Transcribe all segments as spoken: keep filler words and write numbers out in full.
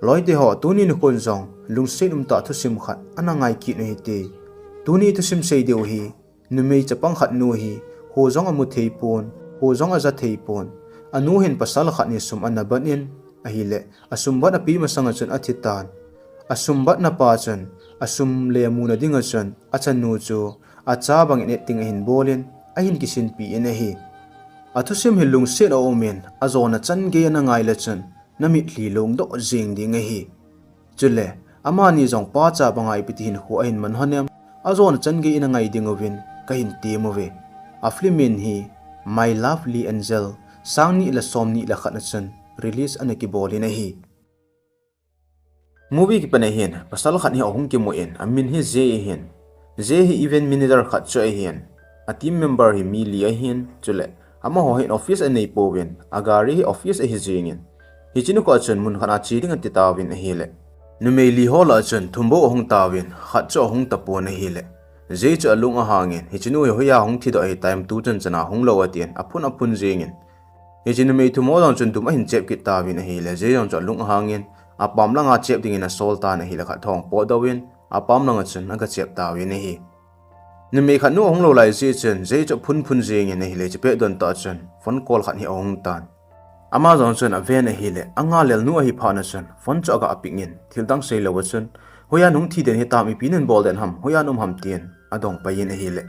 Loite ho, tuni nikhon jong lungset umtah thusim khat ana ngai kit u hite. Tuni thusim sei diu hi, numei chapang khat nu hi, kho jong amu thei pon, kho jong aja thei pon. Anu hin pasal khat ni sum ana bat in, ahile, asum bat ape masanga chun athi tan. Asum batna pa chun, asum le muna dinga chun, achanu chu, acha bangin acting ahin bol in, ahin kisinpi in ahi. Athusim hi lungset a um in, ajona chan gei ana ngai le chun, namitlhi lungdoh jeng ding ahi. Chule, amani jong pa cha banga ipi ti hinkho ahin man hon em, ajona chan gei in angai ding uvin, kahin tem uve. A film min hi, My Lovely Angel, sang ni le som ni le khat na chun, release ana kibol in ahi. Movie kipan a hin, pasal khat hi ahung kimu in, amin hi Jay ahin. Jay hi event manager khat chu ahin. A team member hi mi li ahin, chule, amaho hin office anei pouvin, agari hi office ahi jeng in. Hiche nikho chun mun khat a che ding ati tauvin ahile. Numei li ho lah a chun thum bou ahung tauvin, khat chu ahung tapon ahile. Jay chu alung ahang in, hiche nu hi hoiya hung thidoh ahitai em, tu chan chan a hung lou atin, aphun aphun jeng in. Hiche numei thum ho jong chun dum ahin chep kit tauvin ahile, Jay jong chu alung ahang in, apam langa chep dingin asol tan ahile, khat thong potdoh in, apam langa chun aga chep tauvin ahi. Numei khat nu ahung lou lai jeh chun, Jay chu aphun phun jeng in ahile, hiche pet don tah chun, phone call khat hi ahung tan. Ama jong chun aven ahile, anga lel nu ahi phat na chun, phone chu aga pick in, thil dang sei lou a chun, hoiya nahung thi den hitam, ipi nahin bol den ham, hoiya na um ham tin, adong pai in ahile.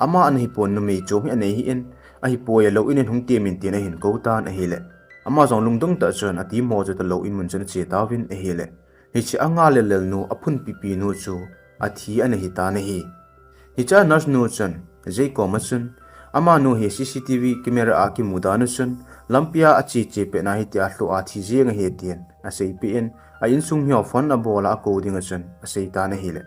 Ama ana hi pon, numei chom hi anei hih in, ahipoi, alou in in hung temin tin ahin kou tan ahile. Ama jong lungdong tah chun a team ho chu toh lou in mun chun ache tauvin ahile. Hiche anga lel lel nu, aphun pipi nu chu athi ana hi tan ahi. Hiche a nurse nu chun, Jay koma chun, amanu hi C C T V camera a kimu dan u chun, lampia ache che pet na hitia lhu a thi jeng ahi tin aseipeh in, a insung mi ho phone abol a akou ding a chun asei tan ahile.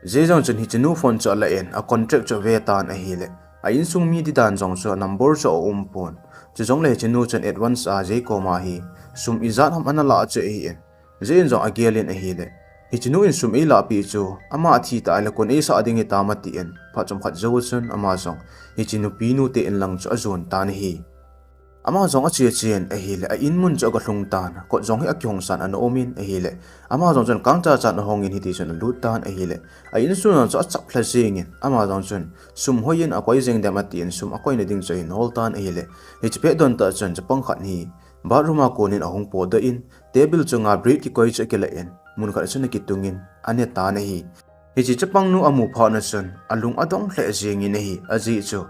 Jay jong chun hiche nu phone chu ala in, a contact chu ave tan ahile. A insung mi ding dan jong chu number chu aum pon. Chujongle hiche nu chun advance a Jay koma hi sum ijat ham ana lah chu ahi in. Jay in jong agel in ahile. Hiche nu in sum eilah peh chu, ama athi tah le kon eisah ding hitam atin, phat chomkhat jou chun ama jong hiche nupi nu te in lang chu ajon tan ahi. Ama jong ache chen ahile, a in mun chu aga lhung tan, kot jong hi akihong san ana um in ahile. Ama jong chun kang cha chan ahong in hiti chun alut tan ahile. A insung jong chu achap lha jeng in, ama jong chun sum hoiya akoi jeng dem atin, sum akoina ding chu ahin hol tan ahile. Hiche pet don tah chun chapang khat hi bathroom a kon in ahung potdoh in, table chunga bread kikoi chu akila in, mun khat a chun akitung in, ane tan ahi. Hiche chapang nu amu phat na chun, alung adong lheh jeng in ahi, ajeh chu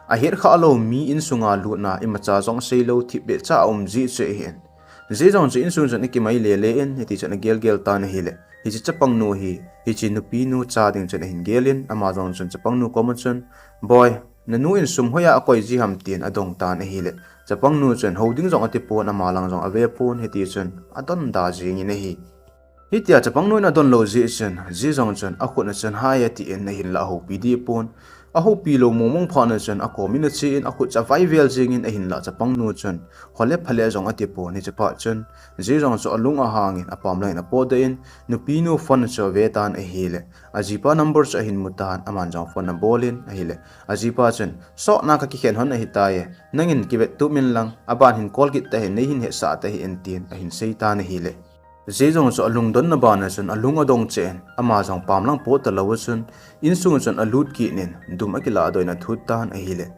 ahet kha lou mi insunga lutna imacha jong sei lou, thipbeh cha aum jeh chu ahi in. Jay jong chu insung chun akimai le le in, hiti chun agel gel tan ahile. Hiche chapang nu hi, hiche nupi nu cha ding chun ahin gel in, ama jong chun chapang nu koma chun, Boi, nanu in sum hoiya akoi ji ham tin adong tan ahile. Chapang nu chun hou ding jong ati pon, ama lang jong ave pon, hiti chun adon da jeng in ahi. Hitia chapang nu in adon lou jeh chun, Jay jong chun akhut a chun hai atin ahin lah, ahoupi deh pon. Ahoupi lou mong mong phat na chun akom in ache in, akhut chu avai vel jeng in ahin lah, chapang nu chun hole phale jong ati pon, hiche phat chun Jay jong chu alung ahang in apam lang in apotdoh in, nupi nu phone chu ave tan ahile. Ajipa number chu ahin mu tan, aman jong phone abol in ahile. Ajipa chun, Sotna kakikhen hon ahitai e, nangin kivet tup in lang, aban hin call kit tahih in, nei hin hetsah tahih in tin ahin sei tan ahile. Jay jong chu alungdon na ban a chun alung adong cheh in, ama jong pam lang pot talou a chun, insung a chun alut kit in, dum akilah doh in athut tan ahile.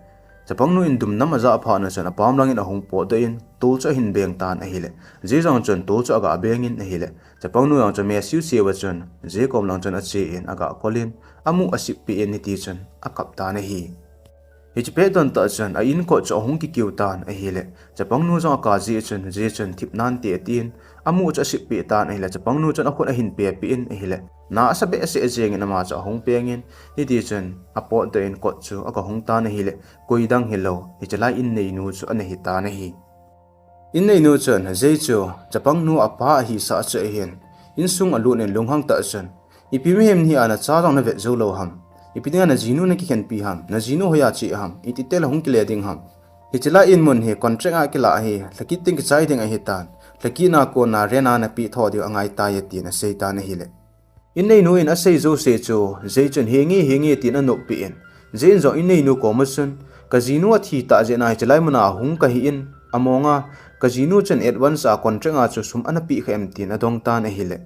Chapang nu in dum nam ajah phat na chun apam lang in ahung potdoh in, tol chu ahin beng tan ahile. Jay jong chun tol chu aga beng in ahile. Chapang nu jong chu meh siu siu a chun, Jay kom lang chun ache in aga kol in, amu asip peh in hiti chun akap tan ahi. Hiche pet don tah chun, a in kot chu ahung kikiu tan ahile. Chapang nu jong akap jeh chun, Jay chun thip nante atin, amu chu asip peh tan ahile. Chapang nu chun akhut ahin pe peh in ahile. Na asa behseh jeng in ama chu ahung peng in, hiti chun apotdoh in kot chu aga hong tan ahile. Koi dang hilou, hiche lai in neinu chu ana hi tan ahi. In neinu chun, Jay chu chapang nu apa ahisah chu ahin, insung alut in lunghang tah chun, Ipi mihem nahi a nacha jong navet jou lou ham? Ipi dinga najinu nakikhenpi ham? Najinu hoiya che ham? Iti tile hung kile ding ham? Hiche lai in mun hi contract a kilah ahi, lhakit teng kichai ding ahitan. Lhakit na kona rent a napeh tho diu angai tai atin asei tan ahile. In neinu in asei jouse chu, Jay chun henge henge tin anop peh in. Jay in jong in neinu koma chun, kajinu athi tah jeh in hiche lai mun a hung kahi in, Amonga, kajinu chun advance a contract a chu sum ana peh kha em tin adong tan ahile.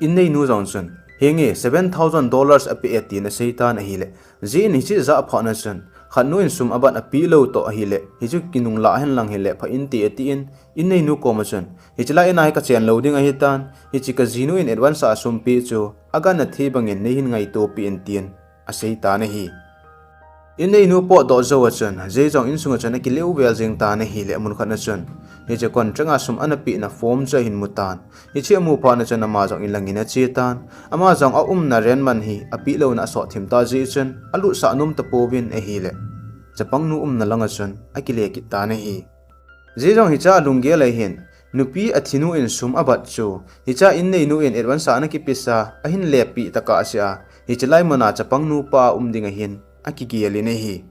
Inneinu jong chun, henge, seven thousand dollars apeh e tin asei tan ahile. Jeh in hiche ajah phat na chun, khatnu in sum abat apeh lou toh ahile, hichu kinunglah hen lang hile, pha inte atin, inneinu koma chun, hiche lai in a hi kachen lou ding ahitan, hiche kajinu in advance a sum peh chu, agangthei bangin neihin ngaito peh in tin asei tan ahi. Inneinu potdoh jou a chun, Jay jong insunga chun akileu vel jeng tan ahile, amun khat na chun, hiche contract a sum ana pehna form chu ahin mu tan. Hiche amu phat na chun ama jong in langin ache tan. Ama jong aumna rent man hi apeh louna asot thim ta jeh chun, alutsah nom tapouvin ahile, chapangnu umna langa chun akile kit tan ahi. Jay jong hiche a lunggel a hin, nupi athinu in sum abat chu, hiche a inneinu in advance a ana kipesa, ahin lepeh tokah seh a, hiche lai mun a chapangnu pa um ding ahin, akigel in ahi.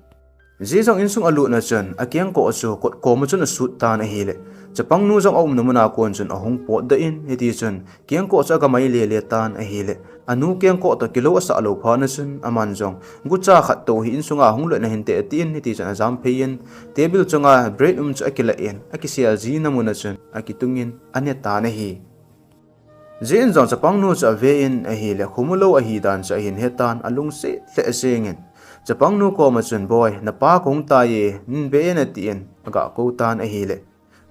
Jay jong insung alut na chun, akengkoh chu kot koma chun asut tan ahile, chapangnu jong aumna mun a kon chun ahung potdoh in, hiti chun, kengkoh chu aga mai lele tan ahile, anu kengkoh toh kilou asah lou phat na chun, aman jong, gucha khat toh hi insunga hung lut na hinte atin, hiti chun ajam phei in, table chunga bread um chu akilah in, akisel jina mun a chun, akitungin, ane tan ahi. Jay in jong chapangnu chu ave in ahile, khomu lou ahi dan chu ahin he tan, alungset lheh jeng in, chapangnu koma chun, boi, napa kahung tai e, nin ve in atin, aga kou tan ahile,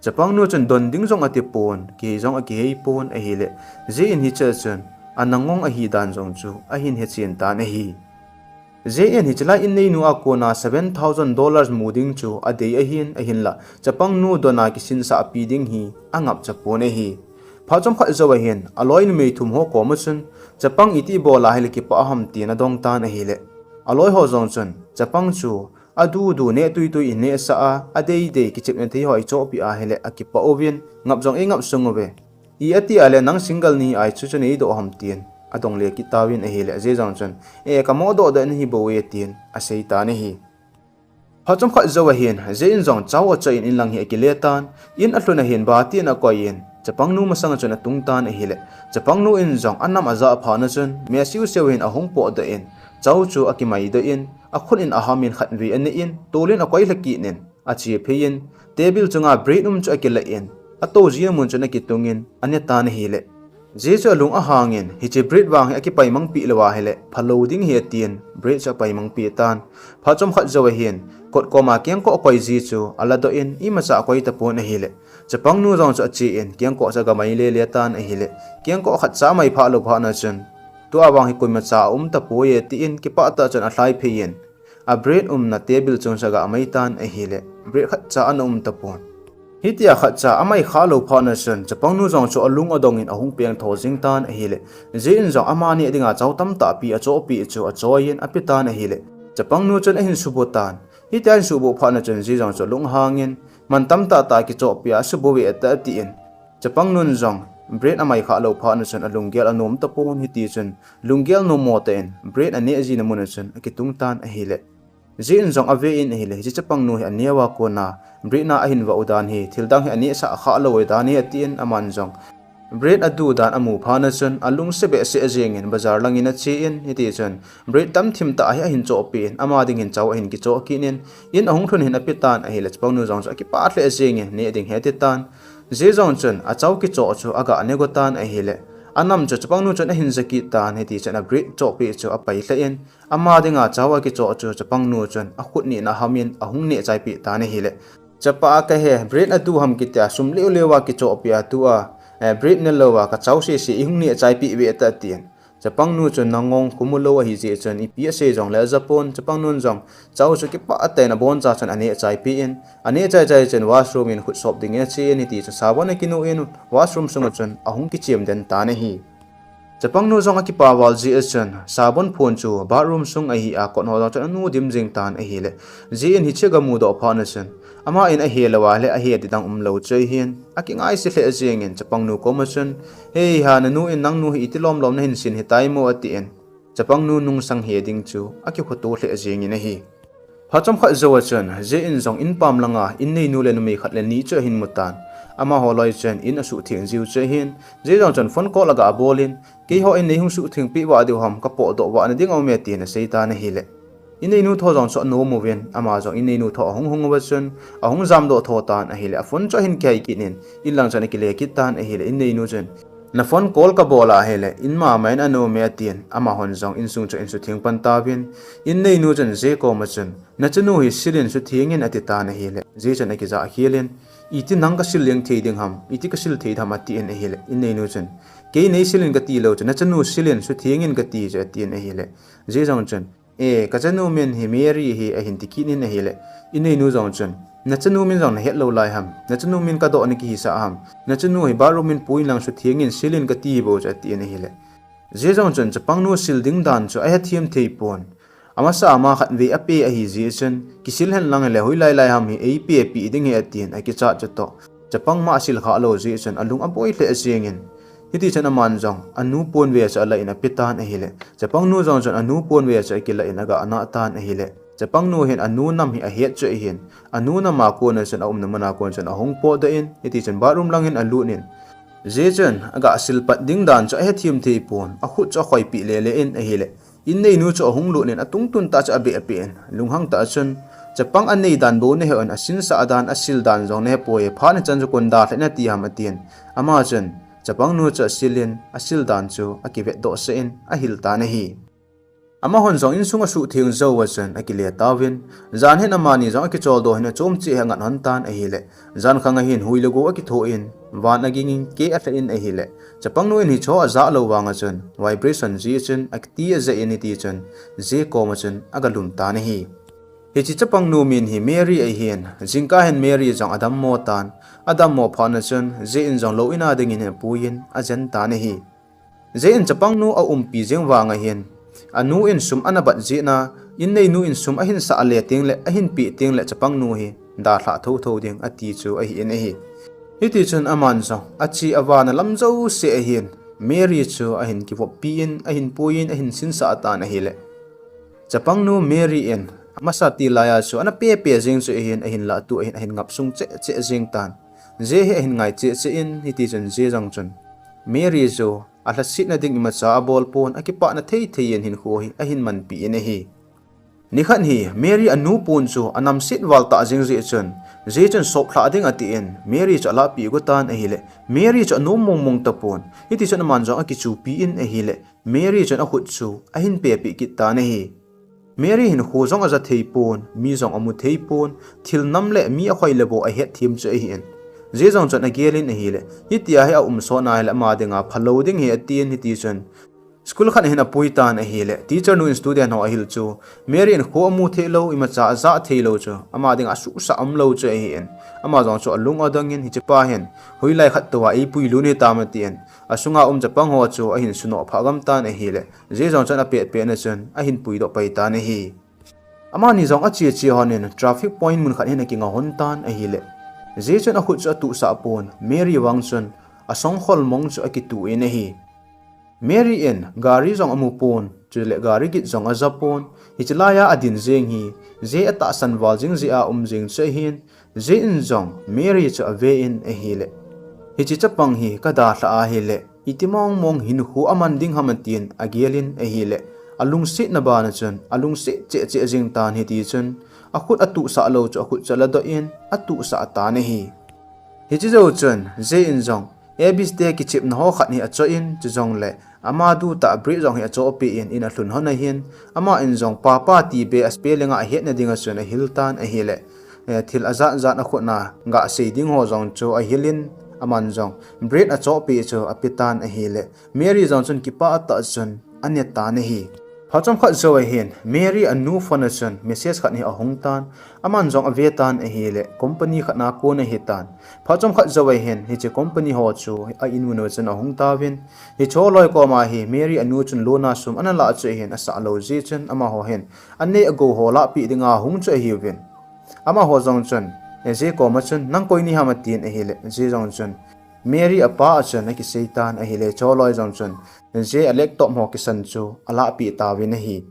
chapangnu chun don ding jong ati pon, kihei jong akihei pon ahile, Jay in hiche a chun, ana ngong ahi dan jong chu, ahin he chen tan ahi. Jay in hiche lai inneinu a kona seven thousand dollars mu ding chu adei ahin, ahinla, chapangnu don a kisinsah pi ding hi angapcha pon ahi. Phat chomkhat jou a hin, aloi numei thum ho koma chun, chapang iti bol a hile kipah ham tin adong tan ahile, aloi ho jong chun, chapang chu, adu du neh tuitui inehsah a, adei dei kichepna thei ho ichohpeh a hile akipah uvin, ngap jong eingap sung uve. I ati a le nang single nahi a chu chu neidoh ham tin, adong le kit tauvin ahile, Jay jong chun, e, kamoh doh doh nahi bou e tin, asei tan ahi. Phat chomkhat jou a hin, Jay in jong chao achoh in inlang hi akile tan, in alhun a hin bati in akoi in, chapangnu masang a chun atung tan ahile, chapangnu in jong anam ajah phat na chun, meh siu siu hin ahung potdoh in, chao chu akimaidoh in, akhut in aham in khatvei ane in, tol in akoi lha kit in, ache phei in, table chunga bread um chu akilah in, atou jina mun chun akitung in, ane tan ahile, Jay chu alung ahang in, hiche bread vang hi akipaimang peh lou a hile, phalou ding ahi atin, bread chu apaimang peh tan. Phat chomkhat jou a hin, kot koma kengkoh koi ji chu aladoh in, imacha akoi tapon ahile, chapangnu jong chu ache in, kengkoh chu aga mai lele tan ahile, kengkoh khatcha amai phah lou phat na chun, tua vang hi koimacha aum tapoi e tin, kipah tah chun alhai phei in, a bread umna table chung chu aga mai tan ahile, bread khatcha ana um tapon. Hitia khatcha amai khah lou phat na chun, chapangnu jong chu alung adong in ahung peng tho jing tan ahile, Jay in jong ama neh dinga chao tamtah pi achohpeh chu achoi in ape tan ahile, chapangnu chun ahin subu tan. Hitia ahin subu phat na chun, Jay jong chu alung ahang in, man tamtah tah kichohpeh a subu ve ta atin, chapangnun jong bread amai khah lou phat na chun alunggel anom tapon, hiti chun lunggel nommo tah in bread aneh jina mun a chun akitung tan ahile, Jay in jong ave in ahile, hiche chapangnu hi aneo a kona bread na ahin vah u dan hi, thil dang hi anehsah khah lou u dan ahi atin, aman jong bread adu dan amu phat na chun alungse behseh jeng in bazar lang in ache in, hiti chun bread tamthim tah hi ahin chohpeh in, ama ding hin chao ahin kichoh kit in, in ahung lhun hin ape tan ahile, chapangnu jong chu akipah lheh jeng in neh ding hi ati tan. Jay jong chun achao kichoh chu aga neh go tan ahile, anam chu chapangnu chun ahin ja kit tan, hiti chun a bread chohpeh chu apai lheh in, ama dinga chao akichoh chu chapangnu chun akhut nihna ham in ahung neh chai peh tan ahile, chapa kahe, bread adu ham kitia sum leu leu a kichohpeh a tua, eh, bread nelou a kachao sese ihung neh chai peh ve ta tin, chapangnu chun nangong khomu lou ahi jeh chun ipi asei jongle ajapon, chapangnun jong chao chu kipah tah in aboncha chun aneh chai peh in, aneh chai chai chun washroom in khut sop ding in ache in, hiti chun sabon akinu in washroom sunga chun ahung kichem den tan ahi. Chapangnu jong akipa val jeh a chun sabon phun chu bathroom sung ahi a, kot ho jong chun anu dim jing tan ahile, Jay in hiche aga mudoh phat na chun, ama in ahe lou a le ahe ding dang umlou chu ahin, akingaise lheh jeng in chapangnu koma chun, hei ha, nanu in nangnu hi iti lom lom nahin sin hitai mo atin, chapangnu nungsang he ding chu akikhoto lheh jeng in ahi. Phat chomkhat jou a chun, Jay in jong in pam langa inneinu le numei khat le ni chu ahin mu tan. Amaho loi chun in asuhtheng jiu chu ahin, Jay jong chun phone call aga bol in, keiho in neihung suhtheng peh vah diu ham, kapotdoh vah na ding aume tin asei tan ahile, Inneinu tho jong chu anom uvin, ama jong inneinu tho ahung hung uva chun, ahung jamdoh tho tan ahile, a phone chu ahin kihai kit in, inlang chun akile kit tan ahile, inneinu chun, na phone call kabol a ahile, in mama in anom e atin, amahon jong insung chu ahin sutheng pan tauvin, inneinu chun Je koma chun, nachanu hi sil in sutheng in ati tan ahile, Je chun akija khel in, iti nang kasil leng thei ding ham, iti kasil thei ding ham atin ahile, inneinu chun, kei neisil in kati lou chu, nachanu sil in sutheng in kati chu atin ahile, Je jong chun, e, kachanu min hi Mary hi ahin ti kit in ahile, inneinu jong chun, nachanu min jong nahet lou lai ham, nachanu min kadoh na kihisah ham, nachanu hi bathroom in pui in lang sutheng in sil in kati bou chu atin ahile, Je jong chun chapangnu sil ding dan chu ahethem thei pon. Amasa ama khatvei ape ahi jeh chun, kisil hen lang hile hoilai lai ham hi eipe peh ding hi atin akichat chu toh. Chapang ma asil kha lou jeh chun alung aboi lheh jeng in. Hiti chun aman jong anu ponve chu alah in ape tan ahile, chapangnu jong chun anu ponve chu akilah in aga nah tan ahile, chapangnu hin anu nam hi ahet chu ahin, anu nam a kona chun aumna mun a kon chun ahung potdoh in, hiti chun bathroom lang in alut in, Je chun aga sil pat ding dan chu ahethem thei pon, akhut chu akhoipeh lele in ahile, inneinu chu ahung lut in atungtun tah chu abeh apeh in, lunghang tah chun, chapang anei dan bou nahe un, asinsah dan, asil dan jong nahepoi, phat nichan chu kon dalha nati ham atin, ama chun chapangnu chu asil in, asil dan chu akivetdoh sah in ahil tan ahi. Amahon jong insung asuhtheng jou a chun akile tauvin, jan hin amani jong akicholdo hin achom cheh hi angat lhon tan ahile, jan khang ahin hui le go akitho in, van aging in kei alha in ahile, chapangnu in hicheho ajah lou vang a chun, vibration jeh chun akiti ajah in, hiti chun Je koma chun aga lum tan ahi. Hiche chapangnu min hi Mary ahin, jingkah hin Mary jong adammo tan, adammo phat na chun Je in jong lou in a ding in apui in ajen tan ahi. Je in chapangnu aumpi jeng vang ahin, anu in sum ana bat jeh in, inneinu in sum ahin sah le tengle, ahin peh tengle chapangnu hi dalhah thotho ding ati chu ahi in ahi. Hiti chun aman jong ache avana lam jouse ahin, Mary chu ahin kivoppi in, ahin pui in, ahin sinsah tan ahile, chapangnu Mary in amasa tilai a chu ana pepe jeng chu ahin, ahinlah tu ahin, ahin ngap sung cheh cheh jeng tan. Je hi ahin ngai cheh cheh in, hiti chun Je jong chun Mary chu alhasetna ding imacha abol pon, akipana thei thei in hinkho hi ahin manpi in ahi. Nikhat hi Mary anu pon chu anamset val tah jeng jeh chun, Je chun soplhah ding atin, Mary chu alahpeh got tan ahile, Mary chu anom mong mong tapon, hiti chun aman jong akichupi in ahile, Mary chun akhut chu ahin pepeh kit tan ahi. Mary hinkho jong aja thei pon, mi jong amu thei pon, thil nam le mi akhoi le bou ahetthem chu ahin. Je jong chun agel in ahile, hitia hi aumsot na hile ama dinga phalou ding hi atin, hiti chun school khat ahin apui tan ahile, teacher nu in student ho ahil chu, Mary in kho amu thei lou, imacha ajah thei lou chu ama dinga asuhsah umlou chu ahin, ama jong chu alung adong in, hichepa hin hoilai khat tou a eipui lut hitam atin, asunga um chapang ho chu ahin sunoh phah gam tan ahile, Je jong chun apetpet na chun ahin puidoh pai tan ahi. Amani jong ache che lhon in traffic point mun khat hin akinga lhon tan ahile, Je chun akhut chu atuhsah pon, Mary vang chun asongkhol mong chu akitu in ahi. Mary in gari jong amu pon, chule gari git jong aja pon, hiche lai a adin jeng hi Je atahsan val jing jeh a um jeng chu ahin, Je in jong Mary chu ave in ahile, hiche chapang hi kadalhah ahile, iti mong mong hinkho aman ding ham atin agel in ahile, alungsetna ban a chun alungset cheh cheh jeng tan, hiti chun akhut atuhsah lou chu akhut chu aladoh in atuhsah tan ahi. Hiche jou chun Je in jong A B C te kichepna ho khat hi achoh in, chujongle ama du tah bread jong hi achohpeh in, in alhun lhon ahin, ama in jong papa ti be a spelling a ahetna dinga chun ahil tan ahile, eh, thil ajat jat akhut na gasei ding ho jong chu ahil in, aman jong bread achohpeh chu ape tan ahile, Mary jong chun kipah tah chun ane tan ahi. Phat chomkhat jou ahin, Mary anu phone a chun message khat hi ahung tan, aman jong ave tan ahile, company khat na kon ahitan. Phat chomkhat jou ahin, hiche company ho chu a in mun uva chun ahung tauvin, hiche holoi koma hi Mary anu chun loan a sum ana lah chu ahin, asah lou jeh chun amaho hin anei agou ho lahpeh dinga hung chu ahiuvin. Amaho jong chun, eh, Je koma chun, nang koi nahim atin ahile, Je jong chun Mary apa a chun akisei tan ahile, hiche holoi jong chun Je a laptop ho kisan chu alahpeh tauvin ahi.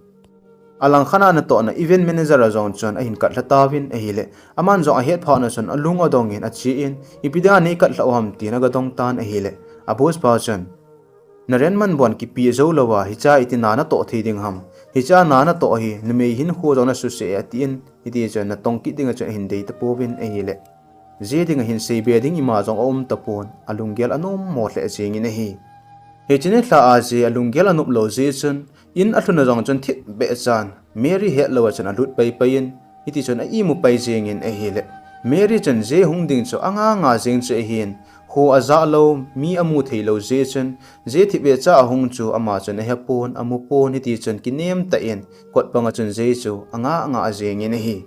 Alangkhat a natohna event manager a jong chun ahin katlha tauvin ahile, aman jong ahet phat na chun alung adong in ache in, ipi dinga neikatlha u ham tin agadong tan ahile, a boss pa chun, na rent man bon kipeh jou louva hichea iti na natoh thei ding ham, Hichea na natoh hi numei hinkho jong nasuse e atin, hitichun natong kit dinga chun ahin dei tapouvin ahile. Jia dinga hin seibe ding ima jong aum tapon, alunggel anom mo lheh jengin ahi. Hiche nilhah a Jia alunggel anop lou jeh chun, in alhun a jong chun thipbeh chan, Mary hetlou a chun alut paipai in, hitichun a imu pai jengin ahile. Mary chun Jia hung ding chu anga nga jeng chu ahin, kho ajah lou, mi amu theilou jeh chun, Jia thipbeh cha ahung chu ama chun ahepon, amupon, hitichun kinem tah in, kotpang a chun Jia chu anga nga jengin ahi.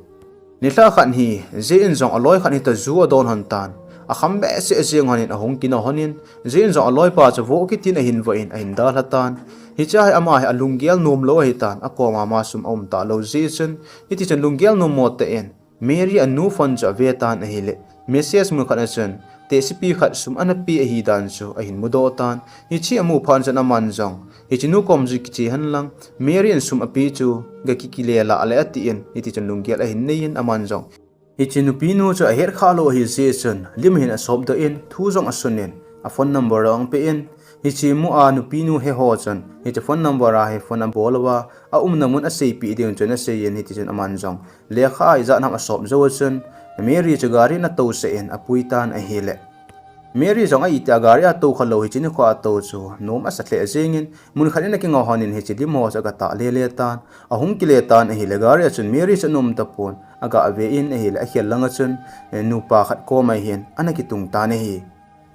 Nilhah khat hi, Jia in jong aloi khat hita ju adon lhon tan, akham behseh jeng lhon in ahung kino lhon in, Jia in jong aloipa chu voh kit in ahin voh in ahin dalha tan. Hichea hi ama hi alunggel nom lou ahitan, akoma ma sum aum talou jeh chun, hitichun lunggel nom mo tah in, Mary anu phone chu ave tan ahile, message mun khat a chun, tehsepi khat sum ana pe ahi dan chu ahin mudoh tan. Hiche amu phat chun aman jong, hiche nu kom chu kiche henlang, Mary in sum ape chu gakikile lah le atin, hitichun lunggel ahin nei in aman jong, hiche nupi nu chu ahet khah lou ahi jeh chun, lim ahin asopdoh in, thu jong asun in, a phone number jong ape in, hiche mu a nupi nu heho chun, hiche phone number a hi phone abol uva, aumna mun aseipeh ding chun asei in, hitichun aman jong, lekha a ijat ham asop jou a chun, Mary chu gari in atousah in apui tan ahile. Mary jong a itia gari a tou khalou hiche nikho a tou chu nom asa lheh jengin, mun khat in akingo lhon in hiche lim ho chu agatah lele tan, ahung kile tan ahile gari a chun Mary chu ana um tapon, agah ve in ahile akhel langa chun, eh, nupa khat koma hin ana kitung tan ahi.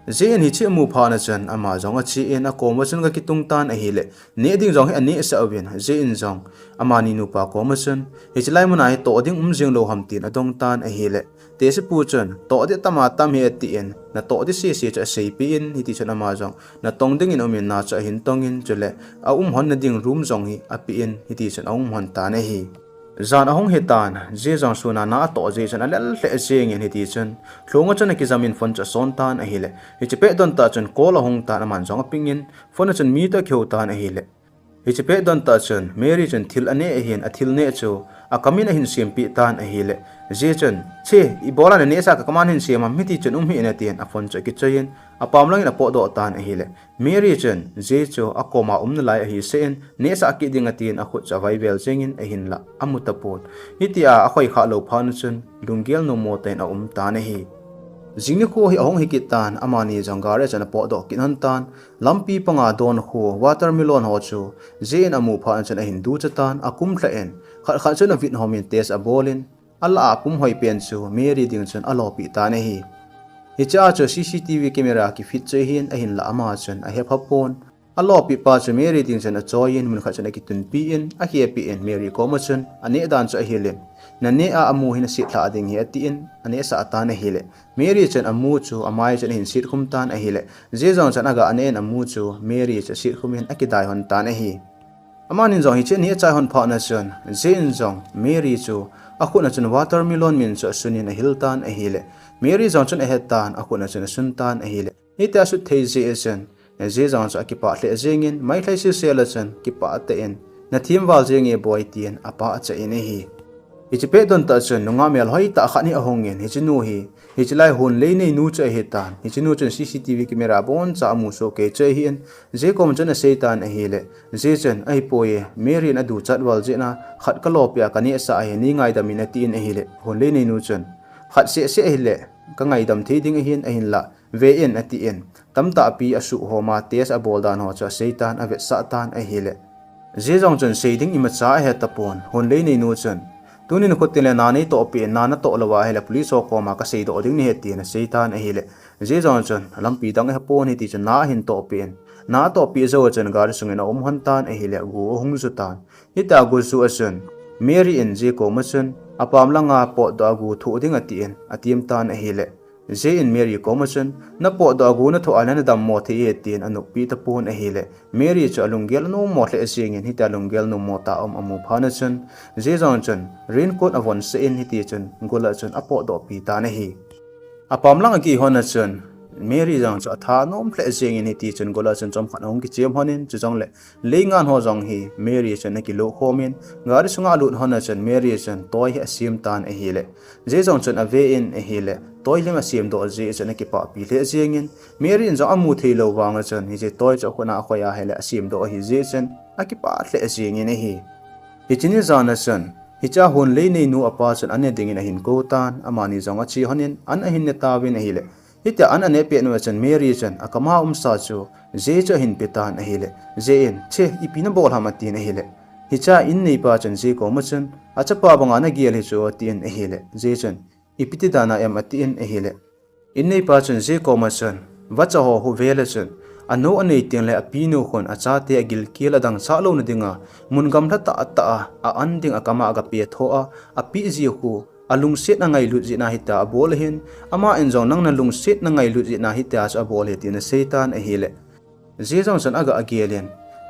Jia in hiche amu phat a chun ama jong ache in akoma chun agakitung tan ahile, neh ding jong hi anehsah uvin, Jia in jong amani nupa koma chun, hiche lai mun a hi toh ding um jeng lou ham tin adong tan ahile, tehsepu chun, toh ding tam a tam hi atin, natoh ding sese chu aseipeh in, hitichun ama jong, natong dingin um in na chu ahin tong in, chule aum lhon na ding room jong hi ape in, hitichun aum lhon tan ahi. Jan ahung hitan, Jia jong sun a na atoh jeh chun alel lheh jengin hitichun, lhung a chun akijam in phone chu ason tan ahile, hiche pet don tah chun call ahung tan aman jong aping in, phone a chun mi toh akihou tan ahile. Hiche pet don tah chun, Mary chun thil aneh ahin, athil neh chu, akam in ahin sempeh tan ahile. Jia chun, "Che, ibola nanehsah kakam a nahin sem ham, hitichun um hih in," atin, a phone chu akichoi in, apam langin apotdoh tan ahile. Mary chun, Jia chu akoma um nalai ahi seh in, nehsah kit ding atin, akhut chu avaivel jengin ahinlah, amu tapon. Hitia akhoi khah lou phat a chun, lunggel nom mo tah in aum tan ahi. Jing nikho hi ahung hikit tan, amani jong gari a chun apotdoh kit lhon tan, lampi panga donkho, watermelon ho chu, Jia in amu phat a chun ahin ducha tan, akumlha in, khat khat chun avit hom in test abol in, alah a apum hoi pen chu, Mary ding chun alopeh tan ahi. Hichea chu C C T V camera kifit chu ahin, ahinlah ama chun ahepha pon. Alopeh pa chu Mary ding chun achoi in, mun khat chun akitunpi in, akhepi in, Mary koma chun, aneh dan chu ahil in, naneh a amu hi nasetlhah ding ahi atin, anehsah tan ahile. Mary chun amu chu amai chun ahin setkhum tan ahile. Jia jong chun agah neh in amu chu Mary chu asetkhum in akidai lhon tan ahi. Amanin jong hiche aneh achai lhon phat a chun, Jia in jong Mary chu akhut a chun watermelon min chu asun in ahil tan ahile. Mary jong chun ahet tan, akhut a chun asun tan ahile. Hitia asut thei jeh a chun, Jia jong chu akipah lheh jengin, mailhai selsel a chun, kipah tah in, nathem val jenge boi tin, apah achah in ahi. Hiche pet don tah chun, nungah melhoi tah khat hi ahung in, hiche nu hi, hiche lai hunlei neinu chu ahitan, hiche nu chun C C T V camera boncha amu soh kei chu ahin, Jia kom chun asei tan ahile, Jia chun, ahipoi e, Mary in aduchat val jeh a, khat kalopeh a kanehsah ahi, neingaidam in atin ahile, hunlei neinu chun, khat seh seh ahile, kangaidam thei ding ahin, ahinlah, ve in atin, tamtah pi asuh hom a test abol dan ho chu asei tan, avetsah tan ahile. Jia jong chun sei ding imacha ahe tapon, hunlei neinu chun, tuni nikho tin le na neitoh peh in, na natoh lou ahile police ho koma kaseidoh ding nahi tin asei tan ahile. Jia jong chun, lampi dang ahe pon hitichun na ahin tohpeh in, na atohpeh jou a chun gari sungin aum lhon tan ahile, go ahung ju tan. Hitia go ju a chun, Mary in Jia koma chun, apam langa potdoh a go thoh ding atin, atem tan ahile. Jia in Mary koma chun, napotdoh a go nathoh a le nadammo thei e tin anoppi tapon ahile. Mary chu alunggel anommo lheh jengin hitia lunggel nommo tah a um amu phat a chun, Jia jong chun, raincoat avonsah in hitichun, gola chun apotdohpi tan ahi. Apam lang agei lhon a chun, Mary jong chu atha anom lheh jengin hitichun, gola chun chomkhat ahung kichem lhon in, chujongle, leingan ho jong hi Mary chun akiloh khom in, gari sunga alut lhon a chun Mary chun toy hi asem tan ahile. Jia jong chun ave in ahile, toy lim asemdoh jeh chun akipahpi lheh jengin, Mary in jong amu theilou vang a chun, hiche toy chu akhut a akhoi ahile asemdoh ahi jeh chun, akipah lheh jengin ahi. Hiche ni jan a chun, hiche a hon lei neinu apa chun an ne dingin ahin kou tan, amani jong ache lhonin, an ahin ne tauvin ahile. Hitia an ane pet uva chun Mary chun akama umsa chu Jay chu ahin pe tan ahile. Jay in, "Che, ipi nabol ham?" atin ahile. Hiche a in neipa chun Jay koma chun, "Achapa banga nagel hi chu," atin ahile. Jay chun, "Ipi ti dan a em?" atin ahile. In neipa chun Jay koma chun, "Vacha ho khu vel a chun, anu anei teng le apinu khun achate agilkel adang sah louna dinga, mun gamla tah a tah a, a an ding akama aga pe tho a, api ji khu, alungset angailut jeh in ahitia abol ahin, aman jong nang nalungset nangailut jeh in ahitia chu abol ahi," tin asei tan ahile. Jay jong chun aga agelin,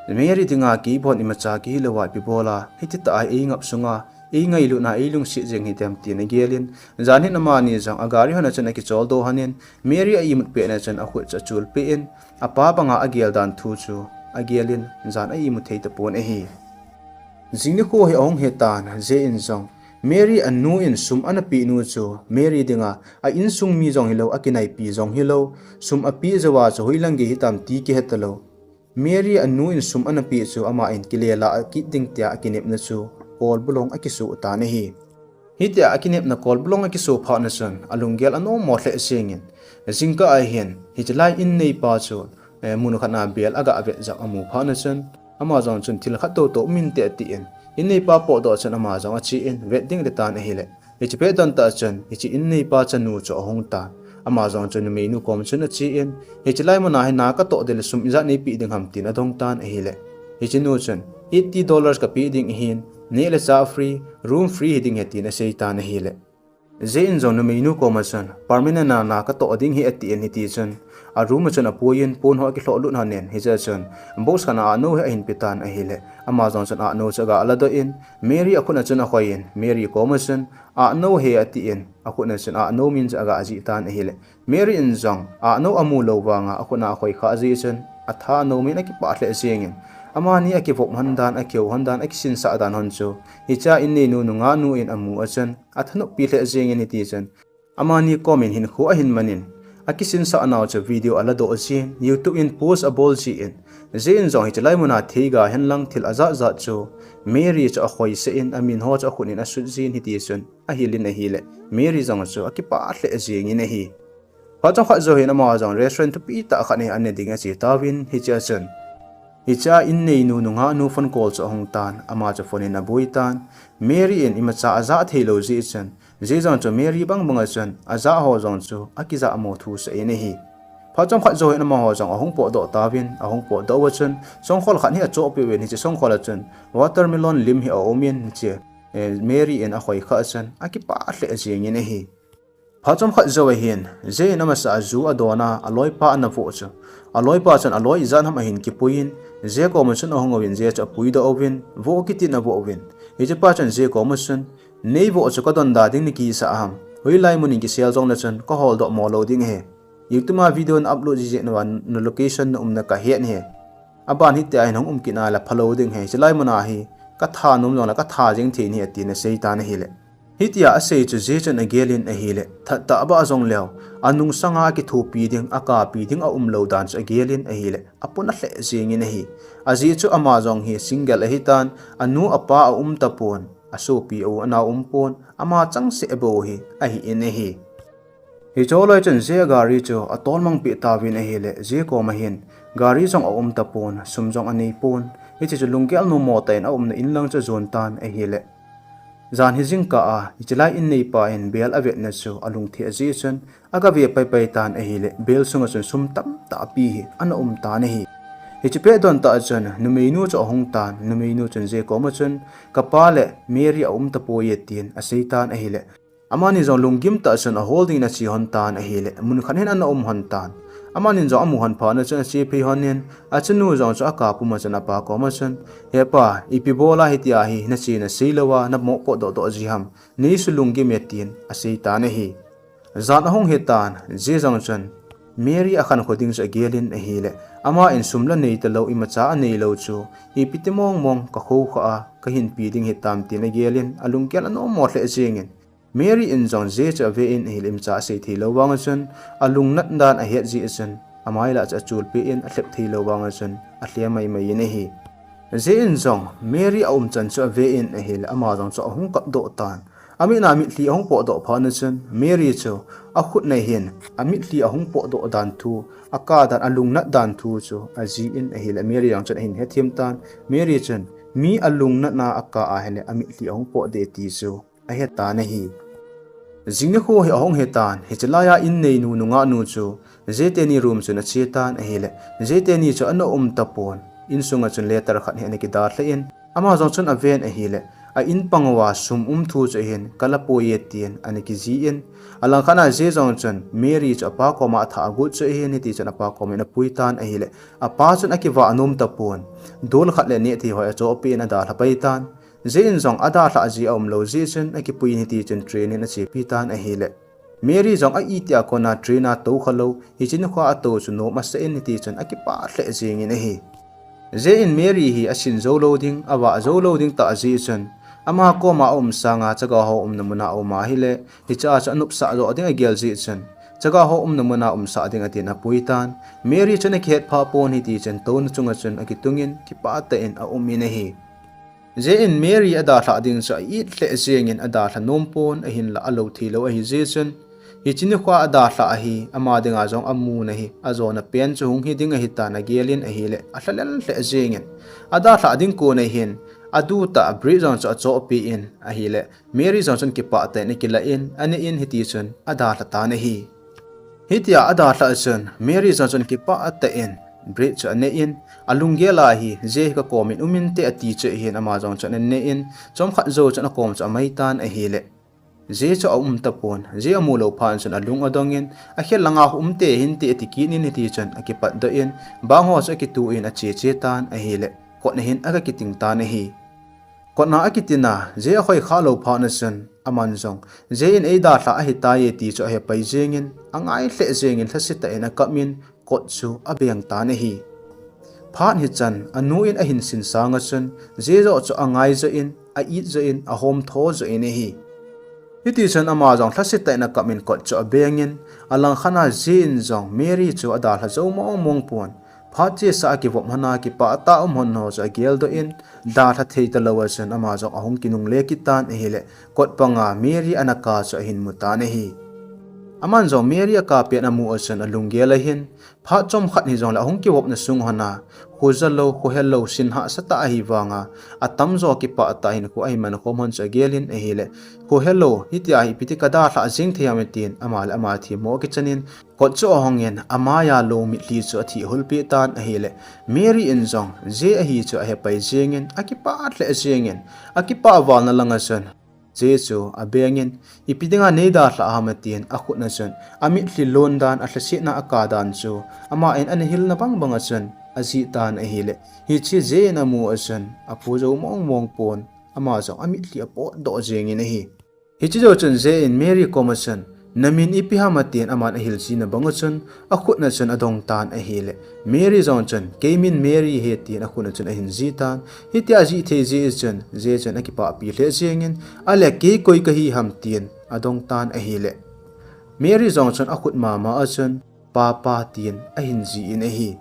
"Mary dinga kibon imacha kihi louva ipi bola, hiti tah a eingap sunga, eingailutna, eilungset jeng hi dem," tin agelin, jan hin amani jong agari hon a chun akichol doh lhonin, Mary a imut pet na chun akhut chu achul peh in, apa banga agel dan thu chu agelin, jan a imut thei tapon ahi. Jing nikho hi ahung hi tan, Jay in jong, Mary anu in sum ana peh nu chu, Mary dinga, a insung mi jong hilou, akinaipi jong hilou, sum apeh jouva chu hoilang gei hitam ti kihe talou. Mary anu in sum ana peh chu aman kile lah kit ding tia akinepna chu kolbulong akiso tan ahi. Hitia akinepna kolbulong akiso phat na chun alunggel anom mo lheh jengin. Jingkah ahin, hiche lai in neipa chu, eh, mun khat a bel aga vet jat amu phat na chun, ama jong chun thil khat toto um inte atin, in neipa potdoh chun ama jong achen vet ding ati tan ahile. Hiche pet don tah chun, hiche in neipa chanu chu ahung tan. Ama jong chun numeinu kom chun achen, hiche lai muna hi na kato ding le sum ijat neipeh ding ham tin adong tan ahile. Hiche nu chun, "Eighty dollars kapeh ding ahin, neh le chah free, room free hiding ahi," tin asei tan ahile. Jay in jong numeinu koma chun, "Permanent a na kato ding ahi," atin hiti chun, a room a chun apuiyin, pon ho akilhoh lut lhonin, hiche a chun, box khat a ahnou hi ahin pe tan ahile. Ama jong chun ahnou chu aga ladoh in, Mary akhut a chun akhoiyin, Mary koma chun, "Ahnou ahi," atin, akhut a chun ahnou min chu aga jih tan ahile. Mary in jong, ahnou amu lou vanga, akhut a akhoi khah jeh chun, atha nom in akipah lheh jengin. Amani akivop lhon dan, akihou lhon dan, akisinsah dan lhon chu, hiche a in neinu nungah nu in amu a chun, athanop pi lheh jengin hiti chun, amani komin hinkho ahin manin, akisinsah nau chu video aladoh jin, YouTube in post abol jin, Jay in jong hiche lai muna theiga henlang thil ajat jat chu, Mary chu akhoisah in, amin ho chu akhut in asut jin hiti chun, ahil in ahile, Mary jong chu akipah lheh jengin ahi. Phat chomkhat jou hin ama jong restaurant thupi tah khat hi an ne ding ache tauvin, hiche a chun, hiche a in neinu nungah nu phone call chu ahung tan, ama chu phone in aboi tan, Mary in imacha ajah thei lou jeh chun, Jay jong chu Mary bang bang a chun, ajah ho jong chu akijah mo thusah in ahi. Phat chomkhat jou hin amaho jong ahung potdoh tauvin, ahung potdoh uva chun, songkhol khat hi achoh peh uvin, hiche songkhol a chun, watermelon lim hi aum in, hiche, eh, Mary in akhoi khah a chun, akipah lheh jengin ahi. Phat chomkhat jou ahin, Jay in amasa a ju adon a, aloipa ana voh chu. Aloipa chun aloi ijat ham ahin kipuiyin, Jay koma chun ahung uvin, Jay chu apuidoh uvin, voh kit in avoh uvin. Hichepa chun Jay koma chun, "Neivoh chu kadonda ding nakisah ham? Hoilai mun in kisel jong le chun kahol doh mo lou ding ahi. YouTube a video na upload ji jeh uva na location na umna kahet ahi. Aban hitia hin hung um kit nale phalou ding ahi. Hiche lai muna hi katha nom jongle katha jeng thei ahi," atin asei tan ahile. Hitia asei chu Jay chun agelin ahile, that tah bah jong leu, anung sanga akithopi ding, akapi ding aum lou dan chu agelin ahile, apuna lheh jengin ahi. Ajeh chu ama jong hi single ahitan, anu apa aum tapon, asopi u anao umpon, ama changseh bou hi ahin ahi. Hiche loi chun Jay gari chu atolmang peh tauvin ahile, Jay koma hin gari jong aum tapon, sum jong aneipon. Hiche chu lunggel nom mo tah in aumna in lang chu ajon tan ahile. Jan hi jingkah a, hiche lai in neipa in bel avetna chu alungthim jeh chun, aga ve paipai tan ahile, bel sunga chun sum tamtah pi hi ana um tan ahi. Hiche pet don tah chun, numeinu chu ahung tan, numeinu chun Jay koma chun, "Kapa le Mary aum tapoi e," tin asei tan ahile. Amani jong lunggim tah chun ahol dingin ache lhon tan ahile, mun khat hin ana um lhon tan. Amanin jong amu lhon phat na chun ache phei lhonin, achanu jong chu akap pum a chun apa koma chun, "Hepa, ipi bola hitia hi nachena sei louva, namoh potdoh doh ji ham? Neisu lunggim e," tin asei tan ahi. Jan ahung hi tan, Jay jong chun, Mary akhankho ding chu agelin ahile, aman sum la nei talou, imacha anei lou chu, ipi ti mong mong kakhoukhah a, kahin pe ding hitam tin agelin, alunggel anom mo lheh jengin, Mary in jong Jay chu ave in ahile, imacha asei thei lou vang a chun, alungnat dan ahet jeh a chun, amai lah chu achul peh in, alhep thei lou vang a chun, alhem mai mai in ahi. Jay in jong Mary a um chan chu ave in ahile, ama jong chu ahung kap doh tan. Amitna mitlhi ahung poh doh phat na chun, Mary chu akhut na hin, amitlhi ahung poh doh dan thu, akap dan, alungnat dan thu chu ajih in ahile, Mary jong chun ahin hethem tan. Mary chun, mi alungnat na akap ahile, amitlhi ahung poh de ti chu ahe tan ahi. Jing nikho hi ahung hi tan, hiche laiya in neinu nungah nu chu, Jay teni room chun ache tan ahile, Jay teni chu ana um tapon, insunga chun letter khat hi ana kidalha in, ama jong chun aven ahile, a in pang uva sum um thu chu ahin, kala poi e tin ana kijih in, alangkhat na Jay jong chun, Mary chu apa koma athah agot chu ahin, hiti chun apa koma ana pui tan ahile, apa chun akivah nom tapon, dol khat le neh thei hoi achohpeh in adalha pai tan. Jay in jong adalhah ji aum lou jeh chun akipui in hiti chun train in achepi tan ahile, Mary jong a itia kona train a tou kha lou, hiche nikho a tou chu nom asa in hiti chun akipah lheh jeng in ahi. Jay in Mary hi asin jou lou ding, avah jou lou ding tah jeh chun, ama koma aum sanga chaga ho umna muna aum ahile, hiche a chu anopsah joh ding agel jeh chun, chaga ho umna muna umsah ding atin apui tan. Mary chun akihet phah pon hiti chun touna chunga chun akitung in kipah tah in aum in ahi. Jay in Mary adalhah ding chu a-it lheh jeng in adalha nom pon ahinla alou thei lou ahi jeh chun, hiche nikho a adalhah ahi, ama dinga jong amun ahi, ajona pen chu hung hi ding ahitan agel in ahile, alhalel lheh jeng in, adalhah ding kon ahin, adu tah Brett jong chu achohpeh in ahile, Mary jong chun kipah tah in akilah in, ane in hiti chun adalha tan ahi. Hitia adalhah chun, Mary jong chun kipah tah in, Brett chu ane in, alunggel a hi, Jay hi kakom in um inte ati chu ahin ama jong chun ane in, chomkhat jou chun akom chu amai tan ahile, Jay chu aum tapon, Jay amu lou phat chun alung adong in, akhel langa um te hinte ati kit in hiti chun akipatdoh in, bang ho chu akitu in ache che tan ahile, kot na hin aga kiting tan ahi. Kot na akitin a, Jay ahoi kha lou phat na chun, aman jong, Jay in eidalhah ahitai e ti chu ahepai jeng in, angai lheh jeng in lhasetah in akap in, kot chu abeng tan ahi. Phat hichan, anu in ahin sin sanga chun, Jay joh chu angai joh in, a-it joh in, ahomtho joh in ahi. Hiti chun ama jong lhasetah in akap in kot chu abeng in, alangkhat na Jay in jong Mary chu adalha jou mong mong pon, phat chesa akivop lhon a kipah tah a um lhon ho chu ageldoh in, dalha thei talou a chun ama jong ahung kinungle kit tan ahile, kot panga Mary ana kap chu ahin mu tan ahi. Aman jong Mary akap pet amu a chun alunggel ahin, phat chomkhat hijongle ahung kivopna sung lhon a, khoja lou, khohe lou, sin hahsa tah ahi vanga, atamjo kipah tah a hinkho ahin man khom lhon chu agel in ahile, khohe lou, hitia hi ipi ti kadalhah jeng thei ham tin, ama le ama themmo akichan in, kot chu ahong in, amaiya lou mitlhi chu athih hulpeh tan ahile, Mary in jong, Jay ahi chu ahepai jeng in, akipah lheh jeng in, akipah val na langa chun, Jay chu abeng in, ipi dinga neidalhah ham atin, akhut na chun, amitlhi lon dan, alhasetna akap dan chu, ama in ana hilna bang banga chun, ajih tan ahile, hiche Jay in amu a chun, apo jou mong mong pon, ama jong amitlhi apotdoh jeng in ahi. Hiche jou chun Jay in Mary koma chun, namin ipi ham atin aman ahil jina banga chun, akhut na chun adong tan ahile, Mary jong chun, keimin Mary ahi tin akhut na chun ahin jih tan, hitia ajih thei jeh chun, Jay chun akipahpi lheh jeng in, ale kei koi kahi ham tin adong tan ahile, Mary jong chun akhut mama a chun, papa tin ahin jih in ahi.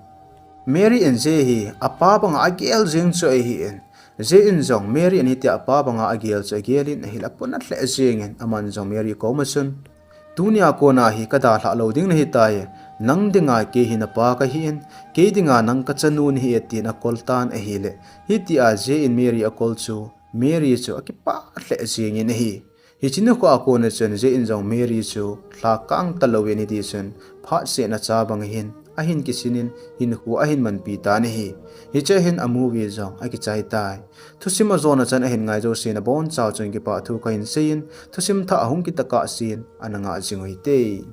Mary in Jay hi apa banga agel jeng chu ahi in, Jay in jong Mary in hitia apa banga agel chu agel in ahile, apuna lheh jeng in aman jong Mary koma chun, tunia kona hi kadalhah lou ding nahitai, nang dinga kei hi napa kahi in, kei dinga nang kachanu nahi e tin akol tan ahile, hitia Jay in Mary akol chu, Mary chu akipah lheh jeng in ahi. Hiche nikho a kona chun Jay in jong Mary chu lhakang talou in hiti chun phatsehna cha bang hin ahin kisin in hinkho ahin manpi tan ahi. Hiche hin a movie jong akichai tai. Thusim ajona chan ahin ngai jouse nabonchauva chun kipah thu kahin sei in, thusim thah ahung kit tokah sen ana ngah jing uhite.